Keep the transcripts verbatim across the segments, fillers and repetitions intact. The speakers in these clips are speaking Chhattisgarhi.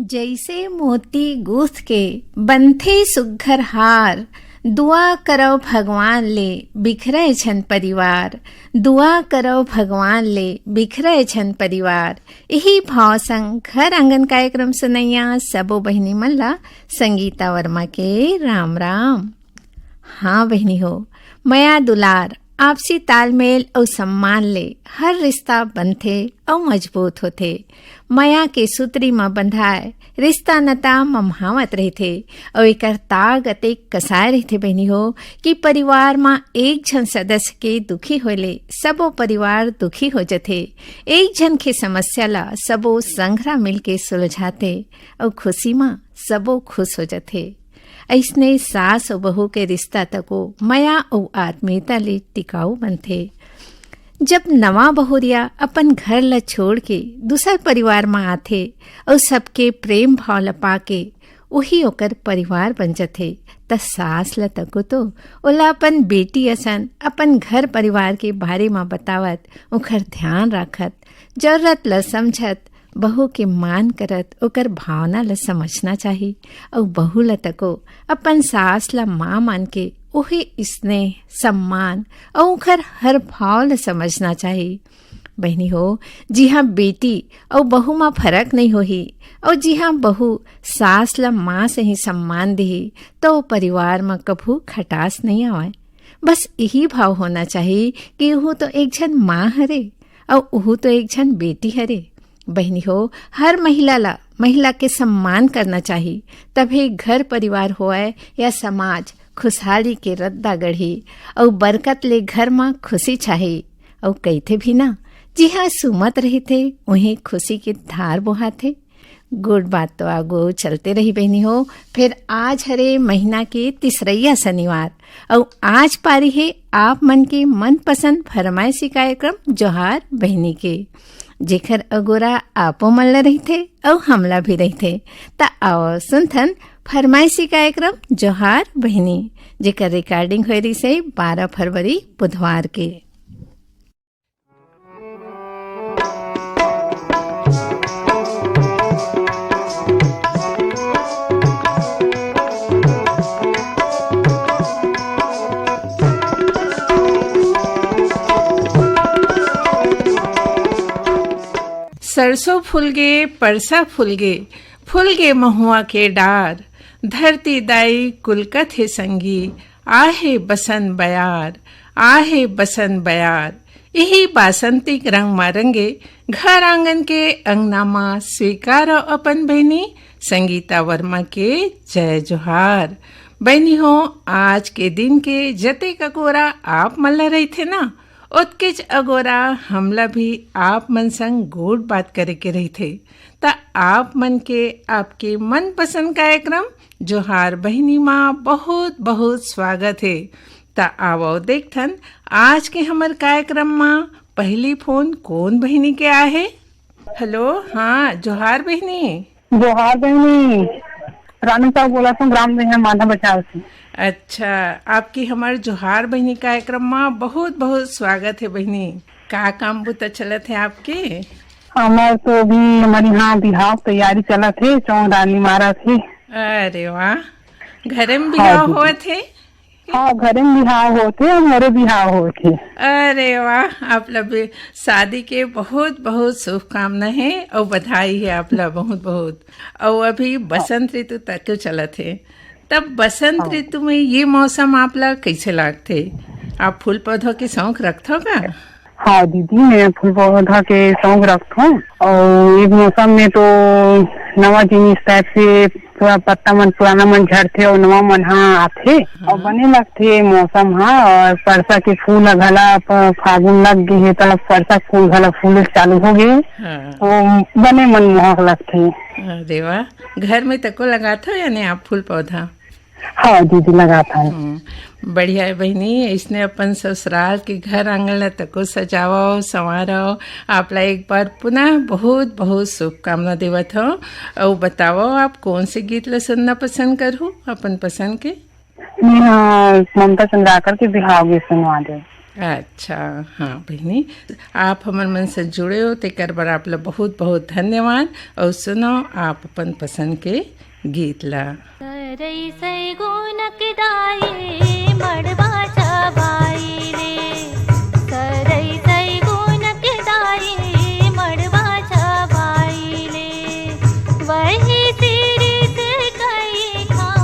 जइसे मोती गूंथ के बनथे सुग्घर हार, दुआ करव भगवान ले बिखरय झन परिवार, दुआ करव भगवान ले बिखरय झन परिवार। इही भाव संग घर आंगन कार्यक्रम सुनइया सबो बहिनी मन ला संगीता वर्मा के राम राम। हाँ बहिनी हो, मया दुलार, आपसी तालमेल अउ सम्मान ले हर रिश्ता बनथे अउ मजबूत होथे। मया के सुतरी म बंधाय रिश्ता नता ममहावत रहिथे अउ एकर ताग अतेक कसाय रहिथे बहिनी हो कि परिवार म एक झन सदस्य के दुखी होए ले सबो परिवार दुखी हो जथे। एक झन के समस्या ला सबो संघरा मिलके सुलझाथे अउ खुशी म सबो खुश हो जथे। अइसने सास अउ बहू के रिश्ता तको मया अउ आत्मीयता ले टिकाऊ बनथे। जब नवा बहुरिया अपन घर ल छोड़ के दूसर परिवार म आथे अउ सबके प्रेम भाव ल पाके उही ओकर परिवार बन जथे, त सास ल तको तो ओला अपन बेटी असन अपन घर परिवार के बारे म बतावत, ओखर ध्यान राखत, जरूरत ल समझत, बहू के मान करत ओकर भावना ल समझना चाही। अउ बहू ल तको अपन सास ल माँ मान के ओहे स्नेह, सम्मान अउ ओखर हर भाव ल समझना चाही। बहिनी हो, जिहाँ बेटी अउ बहू म फरक नइ होही अउ जिहाँ बहू सास ल माँ सही सम्मान दिही, त ओ परिवार म कभू खटास नइ आवय। बस इही भाव होना चाही कि ओहू तो एक झन माँ हरे अउ ओहू तो एक झन बेटी हरे। बहिनी हो, हर महिला ला महिला के सम्मान करना चाही, तभे घर परिवार होवय या समाज खुशहाली के रद्दा गढ़ही अउ बरकत ले घर म खुशी छाही। अउ कहिथे भी ना, जिहाँ सुमत रहिथे, उहें खुशी के धार बोहाथे। गुड बात तो आगू चलते रही बहिनी हो। फिर आज हरे महीना के तीसरैया शनिवार, अउ आज पारी हे आप मन के मनपसंद फरमाइशी कार्यक्रम जोहार बहिनी के, जेखर अगोरा आपो मन ल रहिथे अउ हमला भी रहिथे। त आओ सुनथन फरमाइशी कार्यक्रम जोहार बहिनी, जेकर रिकॉर्डिंग होए रिहिसे बारह फरवरी बुधवार के। सरसों फूल गे, परसा फूल गे, फूल गे महुआ के डार, धरती दाई कुलकत हे संगी, आहे बसंत बयार, आहे बसंत बयार। इही बासंतिक रंग मा रंगे घर आंगन के अंगना मा स्वीकार अपन बहिनी संगीता वर्मा के जय जोहार। बहिनी हो, आज के दिन के जतेक अगोरा आप मन ल रहिथे ना, ओतकेच अगोरा हमला भी आप मन संग गोठ बात करे के रहिथे। त आप मन के आपके मनपसंद कार्यक्रम जोहार बहिनी मा बहुत बहुत स्वागत हे। त आवव देखथन आज के हमर कार्यक्रम मा पहली फोन कोन बहिनी के आहे। हेलो, हाँ, जोहार बहिनी। जोहार बहिनी, रानू साहू बोलत हूँ, ग्राम देहा माधा बचाव से। अच्छा, आपकी हमर जोहार बहिनी कार्यक्रम मा बहुत बहुत स्वागत हे बहिनी। का काम बुता चलत हे आपके? हमर तो अभी हमर यहाँ बिहाव तैयारी चलत हे, चौंग डाली मारत हे। अरे वाह, घरे में हाँ बिहाव दीदी। होत हे? हाँ, घरे में बिहाव होत हे, हमरे बिहाव होत हे। अरे वाह, आप ला भी शादी के बहुत बहुत शुभकामना हे अउ बधाई हे आप ला बहुत बहुत। अउ अभी बसंत ऋतु तक चलत हे, तब बसंत हाँ। ऋतु में ये मौसम आप ला कैसे लागथे? आप फूल पौधा के शौक रखथो का? हाँ दीदी, मैं फूल पौधा के शौक रखथों अउ ये मौसम में तो नवा जिनिस type से पूरा पत्ता मन पुराना मन झड़थे अउ नवा मन ह आथे। हाँ। अउ बने लगथे मौसम ह। अउ परसा के फूल ह घला प-, फागुन लग गे हे, त परसा के फूल घला फूले चालू हो गे। हाँ। तो बने मनमोहक लगथे। अरे वाह, घर में तको लगाथो या नहीं आप फूल पौधा? हाँ दीदी, लगाथन। हम्म, बढ़िया है बहिनी, इसने अपन ससुराल के घर आंगन ला तको सजावव, संवारव। आप ला एक बार पुनः बहुत बहुत शुभकामना देवत हव। अउ बतावव, आप कौन से गीत ला सुनना पसंद करहु अपन पसंद के? मैं, हाँ, ममता चंद्राकर के बिहाव गीत सुनवा दे। अच्छा, हाँ बहिनी, आप हमर मन से जुड़े हो, तेकर बर आप ला बहुत बहुत धन्यवाद। अउ सुनो आप अपन पसंद के गीत ला। सरई सैगुनक दाई मड़वा छबाई ले, सरई सैगुनक दाई मड़वा छबाई ले, वही सिरिस कई खाम,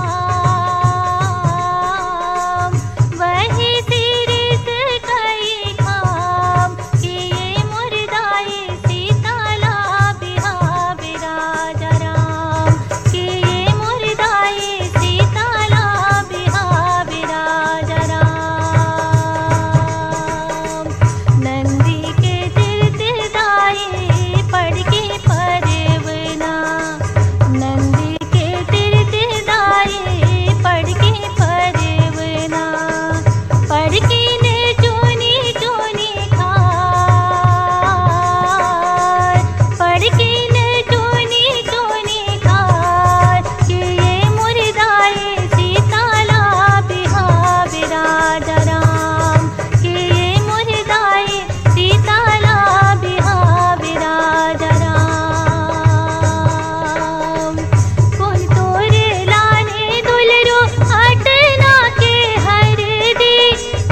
वही सिरिस कई खाम, कि ये मोर दाई सीताला बिहावे राजा राम, कि ये मोर दाई सीताला बिहावे राजा राम। नंदी के तीर तीर दाई पड़ के परवना, नंदी के तीर तीर दाई पड़ के परवना, पड़ के ने चुनी चुनी खाय, पड़ के ने चुनी चुनी खाय, कि ये मोर दाई सीताला बिहावे राजा राम, कि ये मोर दाई सीताला बिहावे राजा राम। कोन तोरे लाने दुलरू अटना के हरदी,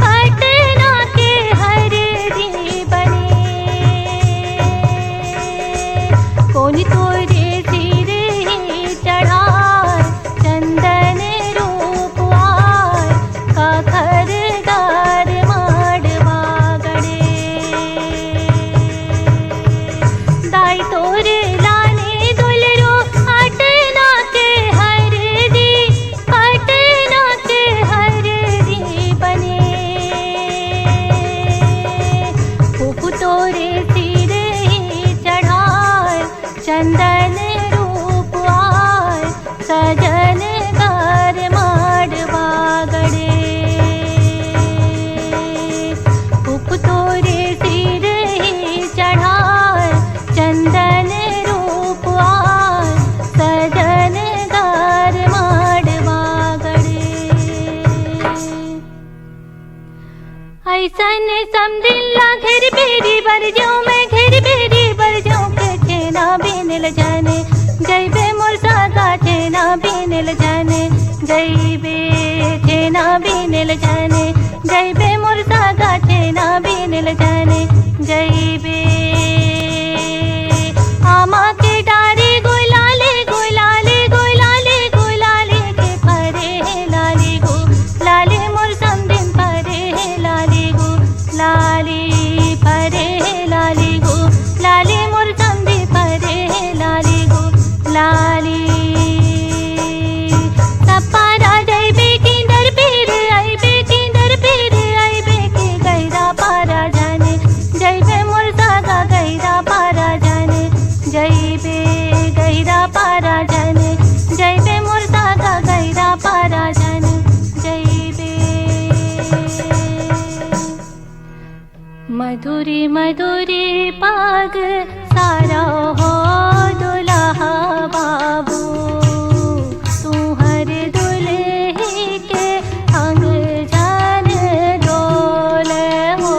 अटना के हरदी बने। कोन तोरे सिर चढ़ाय चंदन रूप आय, काखर दार माड़वा गड़े। दाई तोरे लाने दुलरू अटना के हरदी, अटना के हरदी बने। फूफ तोरे सिर चढ़ाय चंदन रूप आय, सजन घर माड़वा गड़े। फूफ तोरे सिर चढ़ाय चंदन रूप आय, सजन घर माड़वा गड़े। ऐसन समदिन ला घेर बेरी बर जाऊं मैं, घेर बेरी बर जाऊं के छेना बीने ल जाने, जइबे मोर सागा छेना बीने ल जाने, जइबे छेना बीने ल जाने, जइबे मोर सागा छेना बीने ल जाने, जइबे। आमा के डारी गुलाले, गुलाले, गुलाले, गुलाले के फरे हे लाली गो, लाली मोर समदिन फरे हे लाली गो, लाली फरे हे लाली गो, लाली मोर समदिन फरे हे लाली गो, लाली। सपारा जइबे किंदर पीर अइबे, किंदर पीर अइबे के गहिरा पारा जाने, जइबे मोर सागा गहिरा पारा जाने, जइबे गहिरा पारा जाने, जइबे मोर सागा गहिरा पारा जाने, जइबे। मधुरी मधुरी पग सारा हो दुल्हा बाबू, तुहर दुल्ही के अंग जान डोल हो।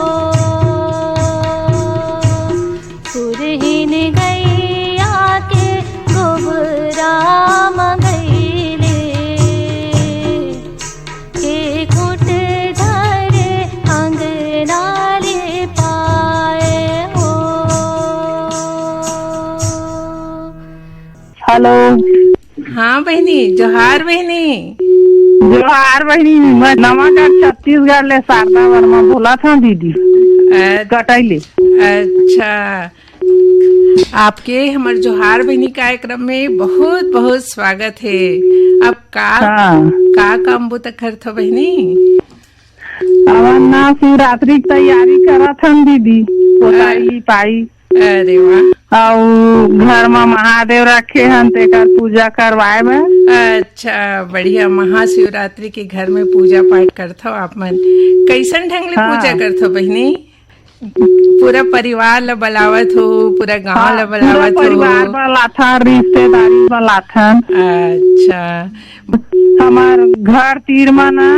सुरहिन गैया के गोबरा मंगैले, के खूंट धर अंगना ले पाए हो। हेलो। हाँ बहिनी, जोहार बहिनी। जोहार बहिनी, मैं नवागढ़ छत्तीसगढ़ ले शारदा वर्मा बोलत हंव दीदी। अ-, कटई ले। अच्छा, आपके हमर जोहार बहिनी कार्यक्रम में बहुत बहुत स्वागत है। आप का हाँ। का काम बुता करथो बहिनी? अवन ना, शिवरात्रि की तैयारी करत हन दीदी, पोताई अ- लिपाई। अरे वाह। अउ घर म महादेव रखे हन, तेकर पूजा करवाए बर। अच्छा, बढ़िया। महाशिवरात्रि के घर में पूजा पाठ करथो आप मन। कैसन ढंग ले हाँ। पूजा करथो बहिनी? पूरा परिवार ल बलावत हो, पूरा गांव हाँ, ल पूरा बलावत हो? परिवार बलाथन, रिश्तेदारी बलाथन। अच्छा। हमर घर तीर म ना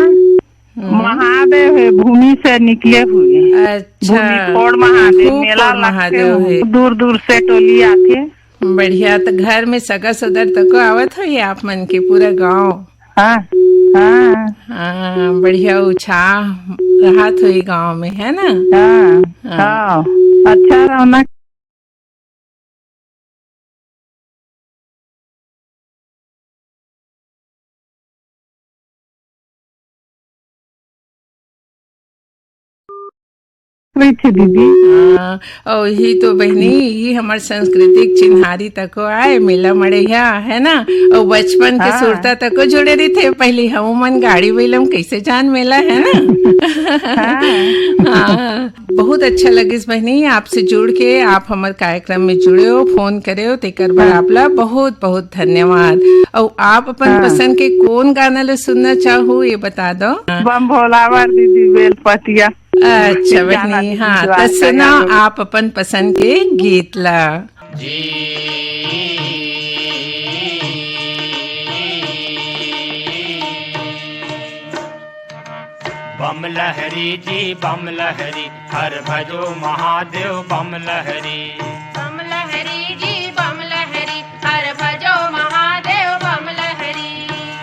हम्म। महादेव हे, भूमि से निकले हुए। अच्छा। भूमि फोड़ महादेव, खूब मेला फोड़ लगथे, महादेव हे। दूर दूर से टोली आथे। बढ़िया, तो घर में सगा सदर तको आवत होही आप मन के पूरा गांव? हाँ, हाँ। हाँ, बढ़िया उत्साह रहत होही गांव में, है ना? हाँ, हाँ। हाँ। अच्छा रौनक। रहिथे दीदी। हाँ, अउ यही तो बहिनी, यही हमर सांस्कृतिक चिन्हारी तको आय, मेला मड़ैया, है ना? अउ बचपन के हाँ। सुरता तको जुड़े रहिथे। पहली हम मन गाड़ी बइला म कैसे जान मेला, है ना? हाँ। हाँ, बहुत अच्छा लगिस बहिनी आपसे जुड़ के, आप हमर कार्यक्रम में जुड़े हो, फोन करे हो, तेकर बर हाँ। आप ला बहुत बहुत धन्यवाद। अउ आप अपन हाँ। पसंद के कौन गाना ले सुनना चाहो, ये बता दो। बम भोलावर दीदी बेलपतिया। अच्छा बहिनी, हाँ, तो सुना आप अपन पसंद के गीत ला। जी। बम लहरी जी बम लहरी, हर भजो महादेव बम लहरी। बम लहरी जी बम लहरी, हर भजो महादेव बम लहरी।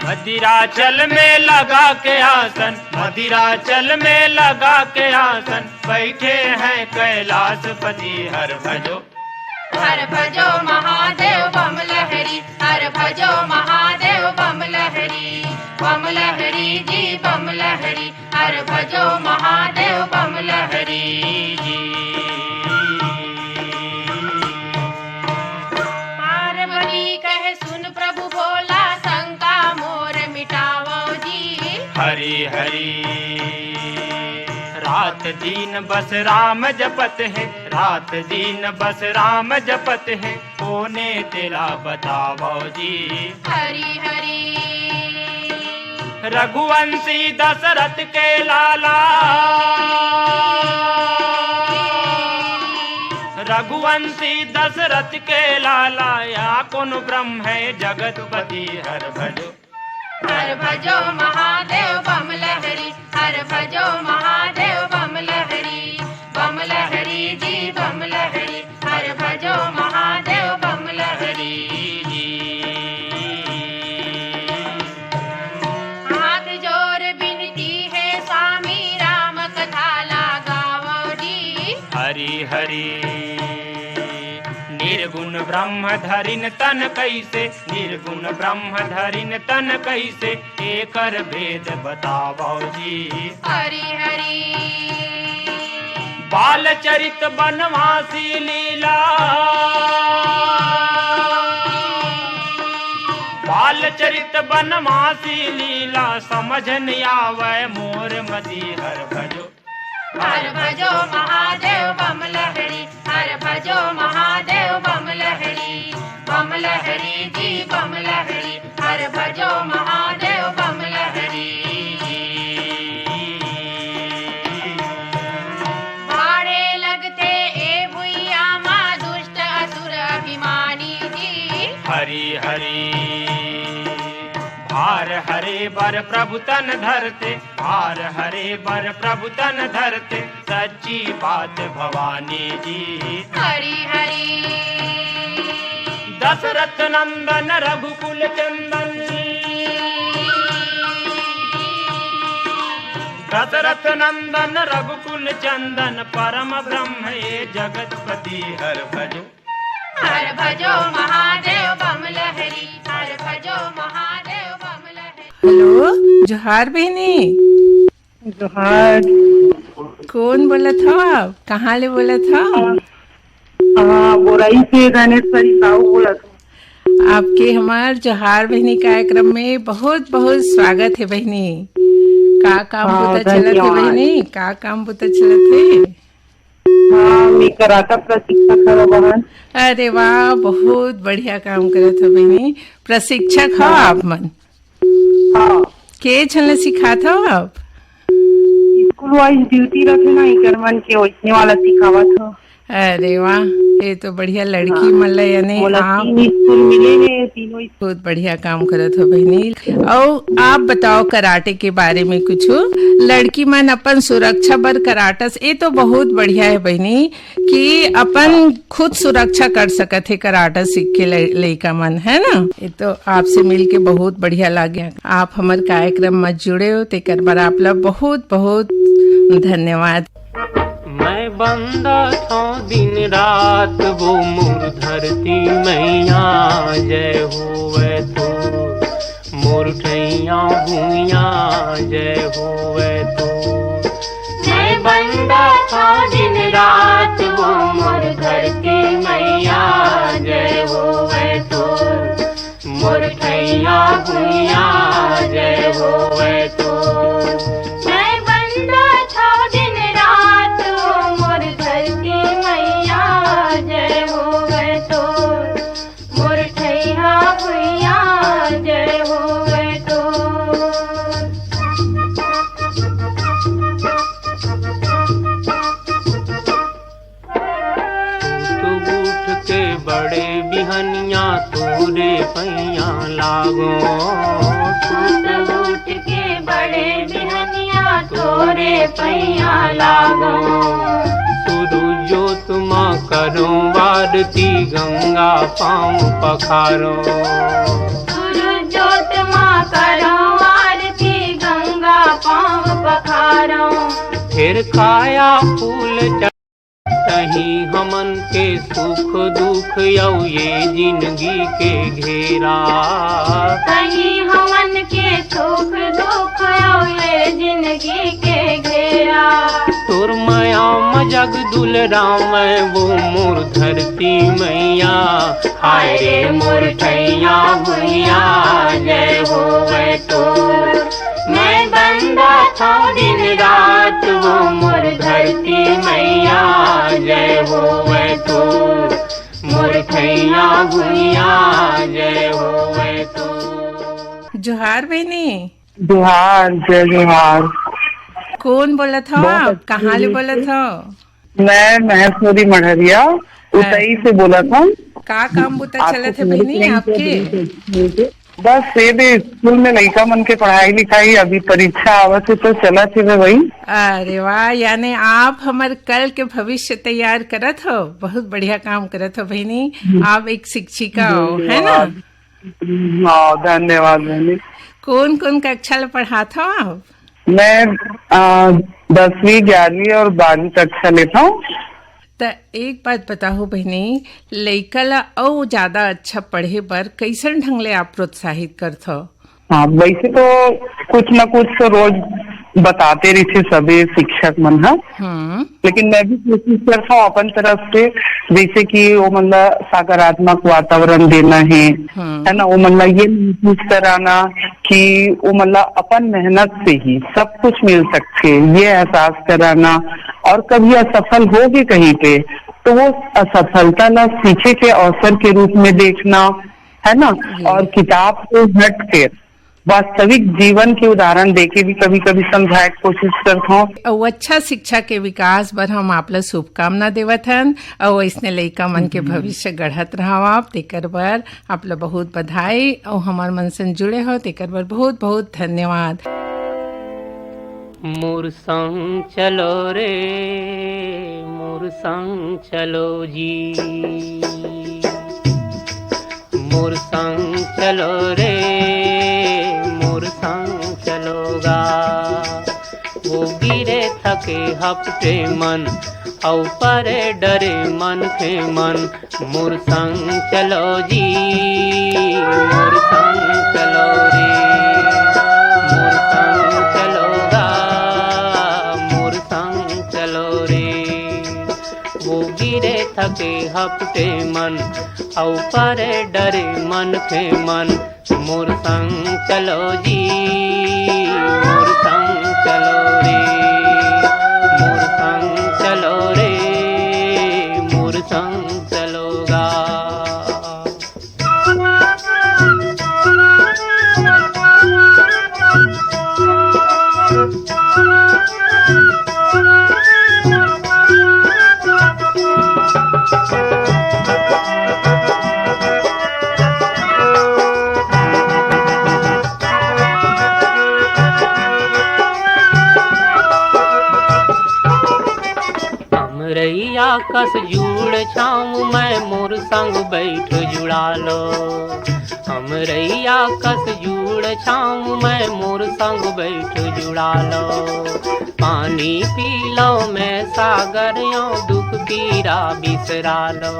मदिराचल में लगा के आसन, मदिराचल में लगा के आसन, बैठे हैं कैलाशपति। हर भजो, हर भजो महादेव बम लहरी, हर भजो महादेव बम लहरी। बम लहरी जी बम लहरी, हर भजो महादेव बम लहरी जी। पार्वती कहे सुन प्रभु भोला, शंका मोर मिटावो जी। हरी हरी। रात दिन बस राम जपत हे, रात दिन बस राम जपत हे, कोने तेला बतावो जी। हरी हरी। रघुवंशी दशरथ के लाला, रघुवंशी दशरथ के लाला, या कौन ब्रह्म है जगतपति। हर भजो, हर भजो महादेव बम लहरी, हर भजो महादेव बम लहरी, बम लहरी जी बम लहरी, हर भजो महादेव बम लहरी जी। हाथ जोर बिनती हे स्वामी, राम कथा ला गावो जी। हरी हरी। निर्गुण ब्रह्म धरिन तन कैसे, निर्गुण ब्रह्म धरिन तन कैसे, एकर भेद बतावो जी। हरी हरी। बाल चरित बनवासी लीला, बाल चरित बनवासी लीला, समझ न आवे मोर मति। हर भजो, हर भजो महादेव बम लहरी, हर भजो महादेव बम लहरी, बम लहरी जी बम लहरी, हर भजो महादेव बम लहरी। भाड़े लगथे ए भुइया मा दुष्ट असुर अभिमानी जी। हरी हरी। भार हरे बर प्रभु तन धरते, भार हरे बर प्रभु तन धरते, सच्ची बात भवानी जी। हरी हरी। दशरथ नंदन रघुकुल चंदन, दशरथ नंदन रघुकुल चंदन, परम ब्रह्म ए जगतपति। हर भजो, हर भजो महादेव बम लहरी, हर भजो महादेव बम लहरी। हेलो, जोहार बहिनी। जोहार। कौन बोलत हव आप? कहाँ ले बोलत हव? हाँ, बोरई से धनेश्वरी साहू बोलत हूँ। आपके हमार जोहार बहिनी कार्यक्रम में बहुत बहुत स्वागत है बहिनी। का काम हाँ, बुता चलत है धन्यवाद। बहिनी? का काम बुता चलत है? हाँ, मैं कराटा प्रशिक्षक हव बहन। अरे वाह, बहुत बढ़िया काम करत हो बहिनी। प्रशिक्षक हो हाँ। आप मन? हाँ। के झन ल सिखात हो आप? स्कूल वाइज ड्यूटी रथे ना, इकर मन के वैसने वाला सिखावत हो। अरे वाह, ये तो बढ़िया लड़की हाँ। मन ल, यानी मोला आप तीन स्कूल मिले हे, तीनों स्कूल। बहुत बढ़िया काम करत हो बहिनी। अउ आप बताओ कराटे के बारे में कुछ, लड़की मन अपन सुरक्षा बर कराटस, ये तो बहुत बढ़िया है बहिनी कि अपन खुद सुरक्षा कर सकत हे कराटा सीख के लइ-, लइका मन, है ना? ये तो आपसे मिलके बहुत बढ़िया लागे। आप हमर कार्यक्रम म जुड़े हो, तेकर बर आप ला बहुत बहुत धन्यवाद। मैं बंदा थौं दिन रात, वो मोर धरती मैया, जय होवे तो मोर ठैया भुइया, जय होवे तो। मैं बंदा थौं दिन रात, वो मोर धरती मैया, जय होवे तो मोर ठैया भुइया, जय होवे तो। मैं बंदा थौं दिन रात, वो मोर धरती मैया, जय होवे तो मोर ठैया भुइया, जय होवे तो। सुत उठ के बड़े बिहनिया तोरे पैया लागो। सुत उठ के बड़े बिहनिया तोरे पैया लागो। सूरज जोत मा करो आरती, गंगा पाँव पखारो। सूरज जोत मा करो आरती, गंगा पाँव पखारो। फिर काया फूल तहीं हमन के सुख दुख अउ ये जिनगी के घेरा। तहीं हमन के सुख दुख अउ ये जिनगी के घेरा। तोर मया म जग दुलरावय वो मोर धरती मैया। हाय रे मोर ठैया भुइया, जय होवे तोर। मैं बंदा थौं दिन रात, वो मोर धरती मैया, जय होवे तोर। मोर ठैया भुइया, जय होवे तोर। जोहार बहिनी। जोहार, जय जोहार। कौन बोलत हो बहुत आप? अच्छी कहाँ ले बोलत हो? मैं महेश्वरी मढ़रिया, उतई से बोलत हूँ। का काम बुता आपके चलत है सुनने बहिनी के आपके? लिए बस ये भी स्कूल में लइका मन के पढ़ाई लिखाई, अभी परीक्षा आवत है तो चलत है वही। अरे वाह, यानी आप हमर कल के भविष्य तैयार करत हो, बहुत बढ़िया काम करत हो बहिनी। हम्म। आप एक शिक्षिका हो, है ना? धन्यवाद। हाँ, धन्यवाद बहिनी। कौन कौन कक्षा ल पढ़ात हो आप? मैं, आ, दसवीं, ग्यारहवीं और बारहवीं कक्षा लेता हूँ। त एक बात बताओ बहिनी, लइका ला अउ ज्यादा अच्छा पढ़े बर कैसन ढंग ले आप प्रोत्साहित करथो? हाँ, वैसे तो कुछ ना कुछ तो रोज बताते रहिथे सबे शिक्षक मन ह, हम्म। लेकिन मैं भी कोशिश करता हूँ अपन तरफ से, जैसे कि वो मन ला सकारात्मक वातावरण देना है, हम्म। है ना, वो मन ला ये महसूस कराना कि वो मन ला अपन मेहनत से ही सब कुछ मिल सकते, ये एहसास कराना, और कभी असफल हो गए कहीं पे तो वो असफलता ला सीखे के अवसर के रूप में देखना, है ना, जी। और किताब से हट के वास्तविक जीवन के उदाहरण देके भी कभी-कभी समझाए के कोशिश करत हूँ। अउ अच्छा शिक्षा के विकास बर हम आप ला शुभकामना देवत हन, अउ अइसने लइका मन के हम्म। भविष्य गढ़त रहव आप, तेकर बर आप ला बहुत बधाई, अउ हमर मन से जुड़े हो, तेकर बर बहुत बहुत धन्यवाद। मोर संग चलो रे, मोर संग चलो जी। मोर संग चलो रे, मोर संग चलो गा। वो गिरे थके हपटे मन, अउ परे डरे मनखे मन। मोर संग चलो जी, मोर संग चलो रे, मोर संग चलो गा, मोर संग चलो रे। वो गिरे थक के हपटे मन, अउ परे डरे मनखे मन, मोर संग चलो जी, मोर संग चलो रे, मोर संग चलो रे, मोर संग चलो गा। हमरैया कस जुड़ छाँव मैं, मोर संग बैठ जुड़ा लो। हमरैया कस जुड़ छाँव मैं, मोर संग बैठ जुड़ा लो। पानी पी लो मैं सागर यो, दुख पीरा बिसरा लो।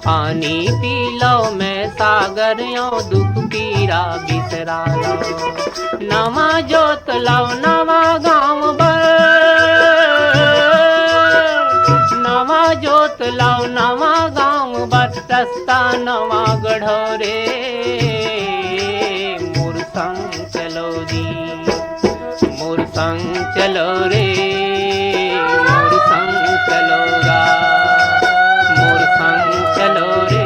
पानी पी लो मैं सागर यो, दुख पीरा बिसरा लो। नवा जोत लाओ नवा गाँव बर, नवा जोत लाओ नवा गाँव बर, रस्ता नवा गढ़ो रे। मोर संग चलो जी, मोर संग चलो रे, मोर संग चलो गा, मोर संग चलो रे,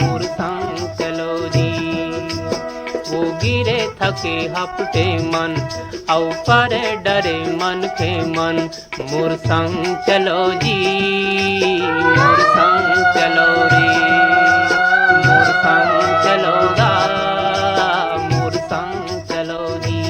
मोर संग चलो जी। वो गिरे थके हपटे मन, अउ परे डरे मनखे मन, मोर संग चलो जी, मोर संग चलो रे, मोर संग चलो गा, मोर संग चलो जी।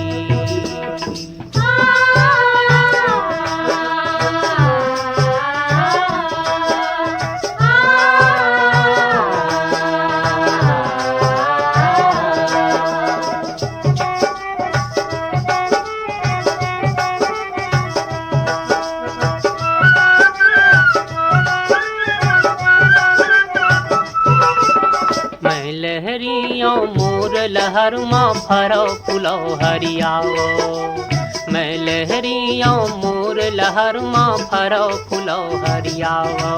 मैं लहरियों मोर लहर मा फरो फुलो हरियाओ। मैं लहरियों मोर लहर मा फरो फुलो हरियाओ।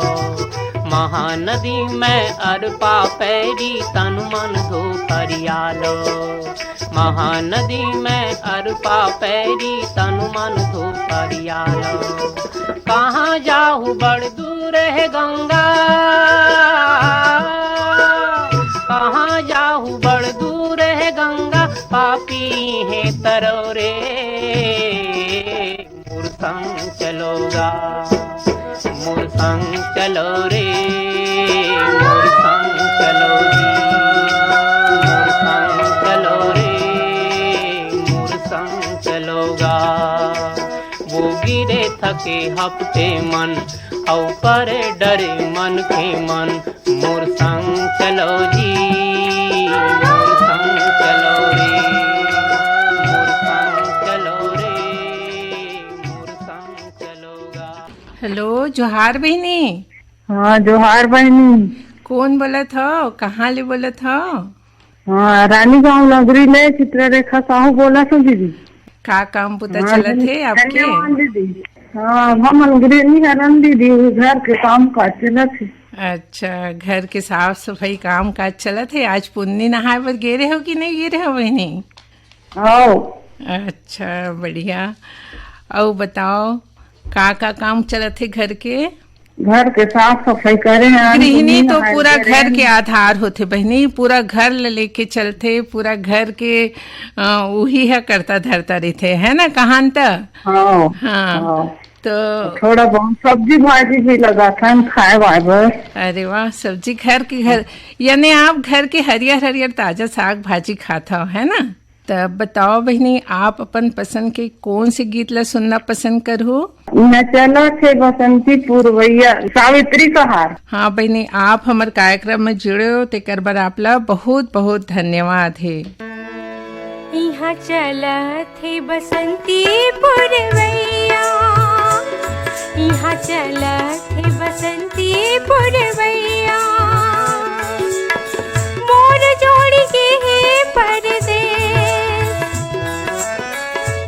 महानदी में अरपा पैरी तन मन धो फरियालो। महानदी में अरपा पैरी तन मन धो फरियालो। कहाँ जाहू बड़ दूर है गंगा, कहाँ जाहू बड़ दूर है गंगा, पापी है तरो रे। मोर संग चलो गा, मोर संग चलो रे, मोर संग चलो जी, मोर संग चलो रे, मोर संग चलो गा। वो गिरे थके हपटे मन, अउ परे डरे मनखे मन, मोर संग चलो जी, मोर संग चलो रे, मोर संग चलो रे, मोर संग चलो गा। हेलो, जोहार बहिनी। हाँ, जोहार बहिनी। कोन बोलत हव? कहाँ ले बोलत हव? हाँ, रानीगांव लंगरी ले चित्ररेखा साहू बोलत हव दीदी। का काम बुता हाँ, चलत हे आपके? धन्यवाद दीदी। हाँ, हमन गृहिणी हरन दीदी, घर के काम काज चलत हे। अच्छा, घर के साफ सफाई काम काज चलत हे। आज पुन्नी नहाय बर गे रहे हो कि नहीं गे रहे हो बहिनी? आओ। अच्छा, बढ़िया। अउ बताओ, का का काम चलत हे घर के? घर के साफ सफाई करे हन, गृहिणी तो पूरा घर के आधार होथे बहिनी, पूरा घर ल लेके चलथे, पूरा घर के, अ, उही ह करता धरता रहिथे, है ना, कहान त? हाँ, हाँ। हाँ। तो थोड़ा बहुत सब्जी भाजी भी लगाथन खाए वाए बर। अरे वाह, सब्जी घर के घर, यानी आप घर के हरियर हरियर ताजा साग भाजी खात हव, है ना? त बताओ बहिनी, आप अपन पसंद के कोन से गीत ला सुनना पसंद करहु? न चलत हे बसंती पुरवैया, सावित्री कहार। हाँ बहिनी, आप हमर कार्यक्रम में जुड़े हो, तेकर बर आप ला बहुत बहुत धन्यवाद हे। इहाँ चलत हे बसंती पुरवैया, इहाँ चलत हे बसंती पुरवैया। मोर जोड़ी गे हे परदेस,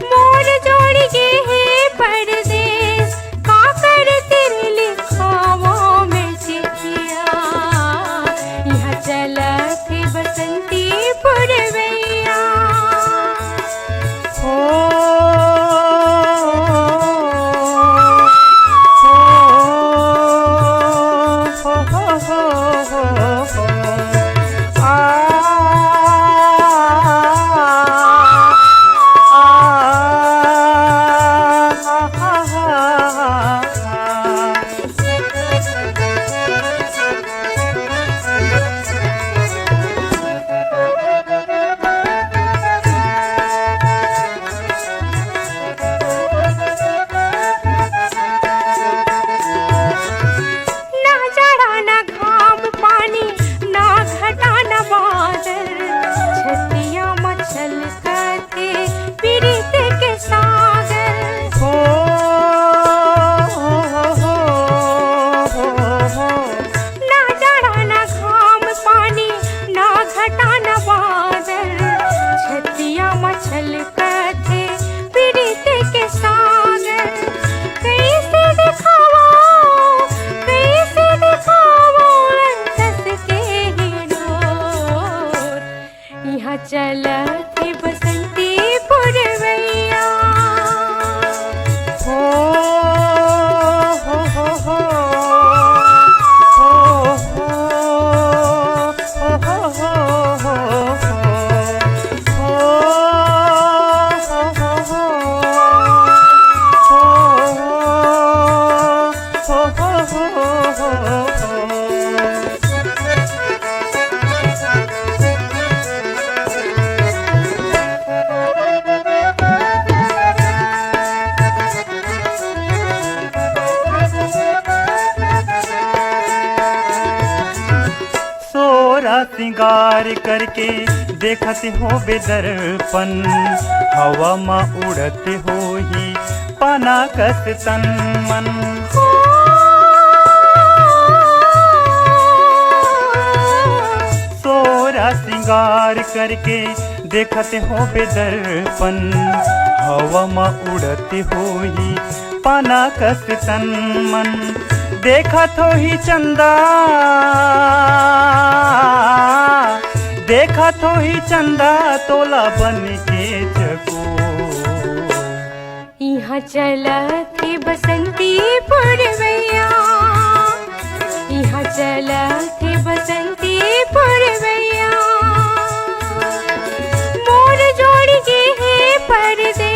मोर जोड़ी गे हे परदेस, काकर तीर लिखावो पुरवैया। हो, हो, हो। आ, आ, आ, आ। ना जाड़ा ना घाम पानी, ना घटा ना बादल, छतिया म छलकथे पीरित के सागर। हो, हो, हो, हो, हो। ना जाड़ा ना घाम पानी, ना घटा ना बादल, छतिया म छलकथे पीरित के सागर। कइसे देखावो, कइसे देखावो अंतस के ही डोर। इहाँ चलथे बसंती पुरवैया। हो, हो, हो, हो। हो, हो, हो, हो, हो। सोरा सिंगार करके देखत होबे दर्पण, हवा म उड़त होही पाना कस तन मन। सोरा सिंगार करके देखत होबे दर्पण, हवा म उड़त होही पाना कस तन मन। देखत होही चंदा, देखत होही चंदा तोला बन के चकोर। इहाँ चलथे बसंती पुरवैया, इहाँ चलथे बसंती पुरवैया। मोर जोड़ी गे हे परदेस,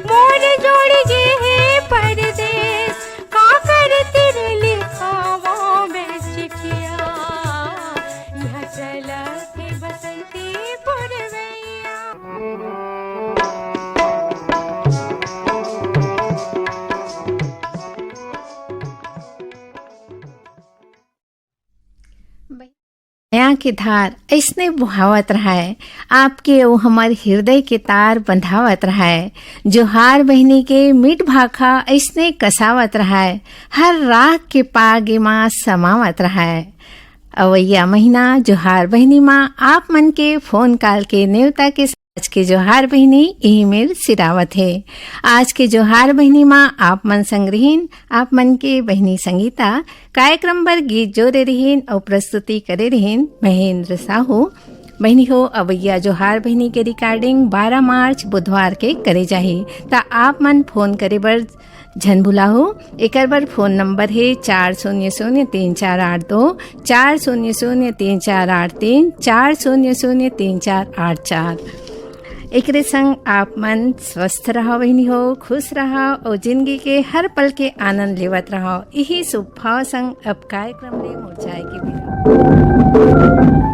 मोर जोड़ी गे हे परदेस, काकर तीर लिखावों मैं चिट्ठिया। इहाँ चलथे बसंती पुरवैया। मया के धार अइसने बोहावत रहय, आपके अउ हमर हिरदय के तार बंधावत रहय। जोहार बहिनी के मीठ भाखा अइसने कसावत रहय, हर राग के पाग एमा समावत रहय। अवइया महीना जोहार बहिनी मा आप मन के फोन कॉल के नेवता के आज के जोहार बहिनी इही मेर सिरावत हे। आज के जोहार बहिनी मा आप मन संग रिहिन, आप मन के बहिनी संगीता। कार्यक्रम बर गीत जोरे रिहिन अउ प्रस्तुति करे रिहिन महेंद्र साहू। बहिनी हो, अवइया जोहार बहिनी के recording बारह मार्च बुधवार के करे जाही, त आप मन फोन करे बर झन भुलाहू। एकर बर फोन नंबर हे चार शून्य शून्य तीन चार आठ दो, चार शून्य शून्य तीन चार आठ तीन, चार शून्य शून्य तीन चार आठ चार। एकरे संग आप मन स्वस्थ रहव बहिनी हो, खुश रहव अउ जिंदगी के हर पल के आनंद लेवत रहव। इही शुभ भाव संग अब कार्यक्रम ले मोर जाए के बेरा।